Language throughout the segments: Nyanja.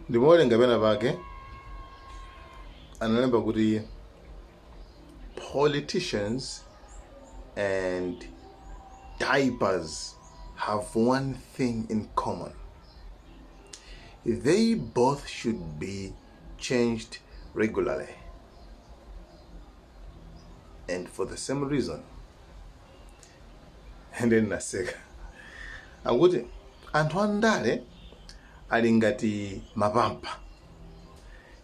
Ndimawerenga pena pake analemba kuti politicians and diapers have one thing in common. They both should be changed regularly and for the same reason. And then naseka akuti anthu andale ali ngati mapampa.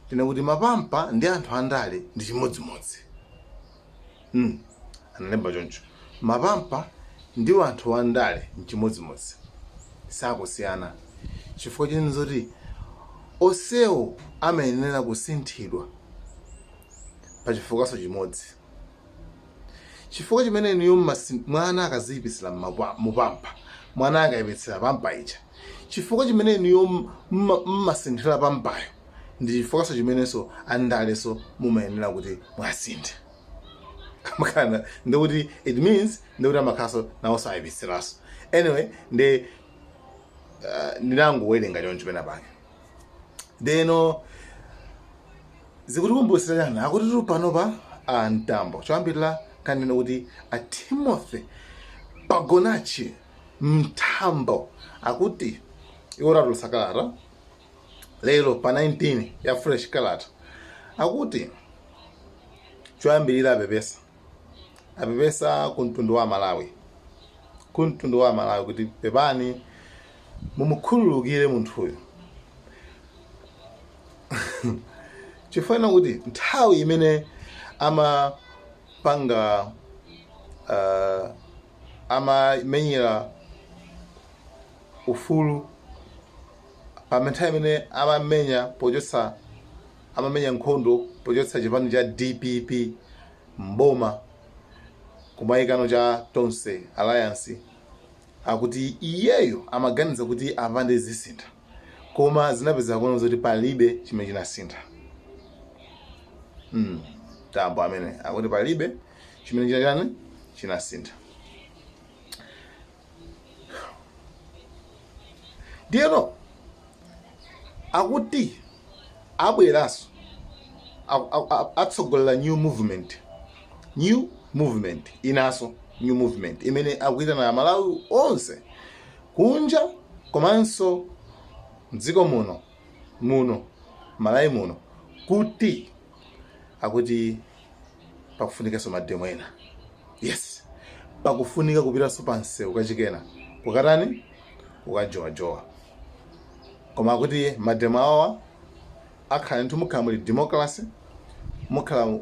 Tina kuti mapampa ndi anthu andale ndi chimodzimodzi. Analemba choncho, mapampa ndi anthu andale nchimodzimodzi, sakusiyana, chifukwa chene zoti onsewo amayenera kusinthidwa pa chifukwaso chimodzi. Chifukwa chimene inuyo mwana akaziyipisira mupampa, mwana akayipitsira pampa ija, chifukwa chimene inuyo mmasinthira pampayo ndi chifukwaso chimenenso andaleso mumayenera kuti mwasinthe. Amakhala ndikuti it means ndikuti amakhalanso nawonso ayipitsiraso. Anyway, ndi ndinangowerenga choncho pena pake. Ndeno zikutikumbusira chani? Akuti tu panopa a Mtambo, choyambirira kanene kuti a Timothy Pagonachi Mtambo akuti iwo atulutsa kalata lero pa 19 ya fresh kalata. Akuti choyambirira apepesa ku mtundu wa Malawi, ku mtundu wa Malawi kuti pepani, mumukhululukire munthuyu, chifukwa kuti nthawi imene amapanga amamenyera ufulu, pa nthawi imene amamenya pochotsa, amamenya nkhondo pochotsa chipani cha DPP mboma kumayikano cha Tonse Alliance, akuti iyeyo amaganiza kuti apande zisintha, koma zinapeza kuona zoti palibe chimene chinasintha. Tambo amene akuti palibe chimene chinachani chinasintha. Ndiyeno akuti abweranso atsogolera new movement, new movement inaso, new movement imene akuitana Amalawi onse kunja komanso mdziko muno Malawi muno, kuti akuti pakufunikanso mademo ena. Yes, pakufunika kupitanso pa msewu kachikena, kukatani, kukajowajowa. Koma akuti mademo awawa akhala ndithu mukhala muli democracy, mukhala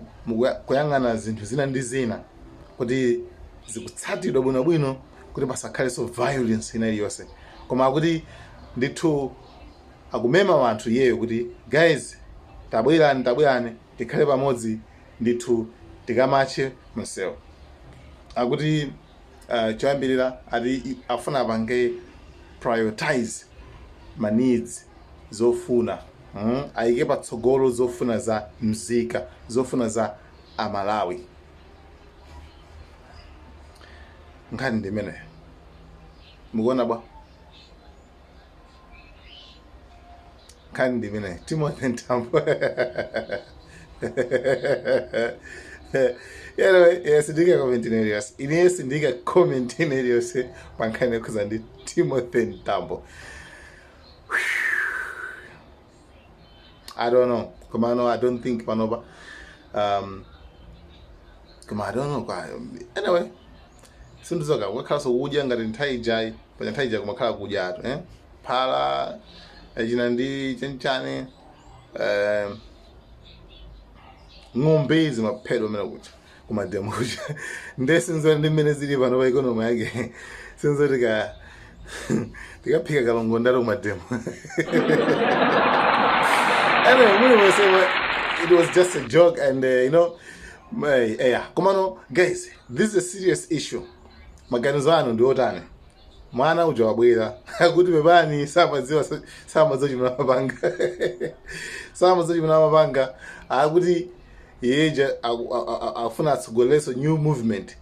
kuyang'ana zinthu zina ndi zina kuti zikutsatidwa bwinobwino, kuti pasakhalenso violence ina iliyonse. Koma akuti ndithu akumema wanthu iyeyo kuti guys, tabwerani, tabwerani tikhale pamodzi ndithu, tikamatche msewu. Akuti choyambirira ati afuna apange prioritize ma needs, zofuna, ayike patsogolo zofuna za mzika, zofuna za Amalawi. Nkhani ndi imeneyo. Mukuona bwa nkhani ndi imeneyo. Timothy Mtambo. Anyway, yes, ndika comment ina iliyonse, ine sindika comment ina iliyonse pa nkhani yokhuza ndi Timothy Mtambo. I don't know, komano I don't think panopa, koma I don't know kwa anyway, sindizoka kukakhalanso kudya ngati nthawi ijayi. Paja nthawi ija kumakhala kudya atu, eh? Phala china ndi chenichani, ng'ombe zimaphedwa mene kucha kumademo kucha. Nde sinzoti ndi mmene zili pano pa economy yake, sinzoti ka tikaphika kalongondalo kumademo. Anyway, muli monse, it was just a joke and yeah. Komano guys, this is a serious issue. Maganizo anu ndi otani? Mwana uja wabwera akuti pepani, samadziwa chimene amapanga, samadziwa chimene amapanga. Akuti iyeja afuna atsogolerenso new movement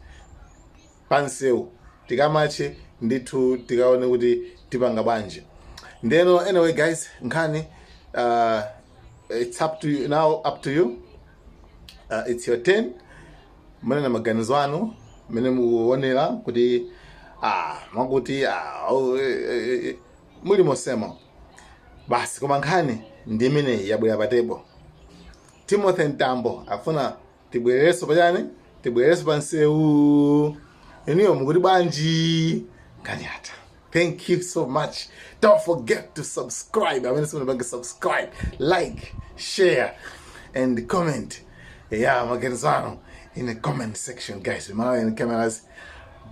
pansewu, tikamatche ndithu, tikaone kuti tipanga bwanji. Ndeno anyway guys, nkhani It's up to you now, up to you. It's your turn. Munene maganizo anu mene mukuonera kuti mwakuti oh, muli mosemo basi. Koma nkhani ndi imeneyi yabwera pa table. Timothy Mtambo afuna tibwererenso pachani, tibwererenso pa nsewu. Inuyo mukuti bwanji? Kanyata, thank you so much. Don't forget to subscribe. Amene simunapange subscribe, like, share and comment. Yeah, maganizo anu in the comment section, guys. Malawi and cameras,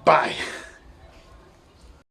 bye.